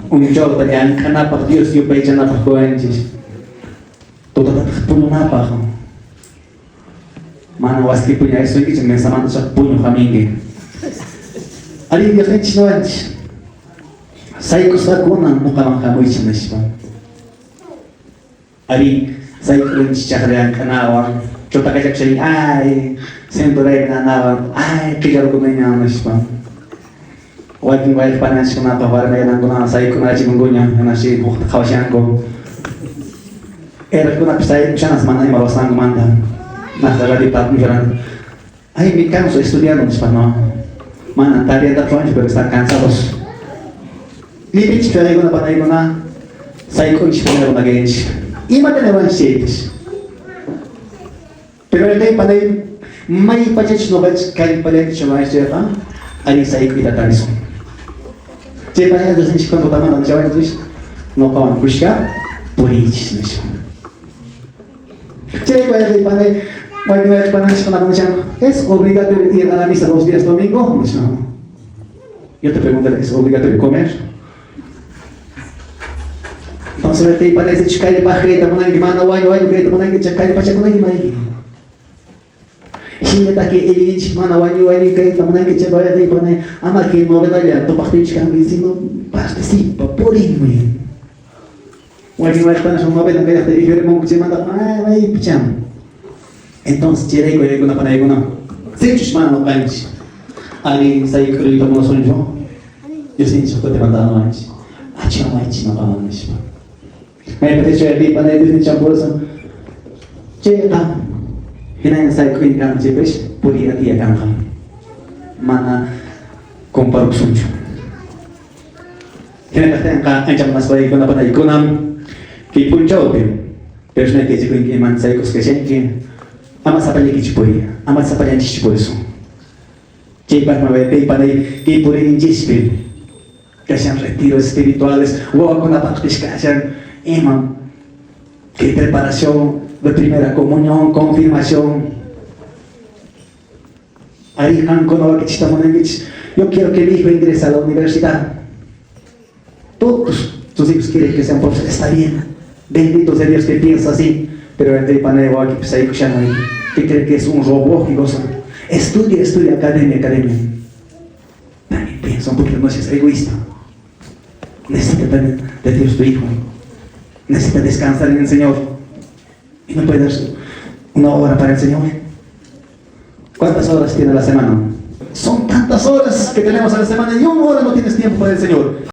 P'unchawta llank'anapaq, Dios yupaychanapaq qowanchis. Tutatataq puñunapaq. Mana waski puñaysunkichu, mesamanta puñuq haminki. Arí, Diosninchis niwanchis. Sayk'usqakuna ñuqaman hamuychik nispa. Arí, sayk'urunchis chakra llank'anawan, chutakachakushanin, ay, cinturaypi nanawan, ay, qillarukuniña nispa. Wakin wayq pananchikkunaqa warmayanankunawan sayk'unarachikunkuña, hinashi hukta qhawashanku. Erqekunapis sayk'ushanas mana ima ruwasqankumanta. Naqta radio tapumusharan. Ay, me canso estudiando, nispa, no. Mana tareata ruwanchu, pero están cansados. Llipinchik wayqikuna panaykuna sayk'unchik panaykuna kayninchik. Imata niwanchik chaypis. Pero wayqey panay, may pachachus noqanchik kallpallanchik chumanchik chayqa, allin sayk'uyta tarisun. Chay pachaqa Diosninchik tutamanta nishawanchik, noqawan kushka puriychis nispa. Chay wayqey panay, wakin wayqey pananchikkunaqa nishanku, es obligatorio ir a la misa 2 días domingo, nispa. Yo te preguntaré, ¿es obligatorio comer? Entonces, wayqey panay, sichus kallpaq kayta munanki, mana wañu wañu kayta munanki, chay kallpachakunayki mayki. Hinallataq kay iñiyninchik mana wañu wañu kayta munanki, chay wayqey panay, ama kay novenalla tupaqtinchik kanki, sino participa, purinmi. Wakin wayqey panas novena kallaqta ijarimunku chaymanta, ay, maypicham. Entonces, chayrayku waykuna panaykuna, sichus mana noqanchik allin sayk'uruyta munasunchu, Diosninchik kutimanta niwanchik, achamaychik noqaman nispa. Maypatachu wayqey panay Diosninchik purisun, chayqa hinaña sayk'uy kanqa chaypis puriy atiya kanqa. Mana comparukusunchu. Hina kaqtinqa ancha munasqaykuna panaykuna kay p'unchawpi pero yachakuyki iman sayk'usqa kashanki, ama sapallaykichu puriy, ama sapallanchikchu purisun. Chaypaqmi wayqey panay kay puriyninchispi kashan retiros espirituales, wawakunapaqpis kashan ima kay preparación de primera comunión, confirmación. Arí, qankuna wakichista munankichis. Yo quiero que mi hijo ingrese a la universidad. Todos tus hijos quieren que sean profesores. Está bien. Bendito sea Dios que piensa así. Pero el panay waki saykushan que cree que es un robot y cosa. Estudia, estudia, academia, academia. También piensa un poquito, no seas egoísta. Necesita también de Dios tu hijo. Necesita descansar en el Señor. Y no puede darse una hora para el Señor. ¿Cuántas horas tiene la semana? Son tantas horas que tenemos a la semana y una hora no tienes tiempo para el Señor.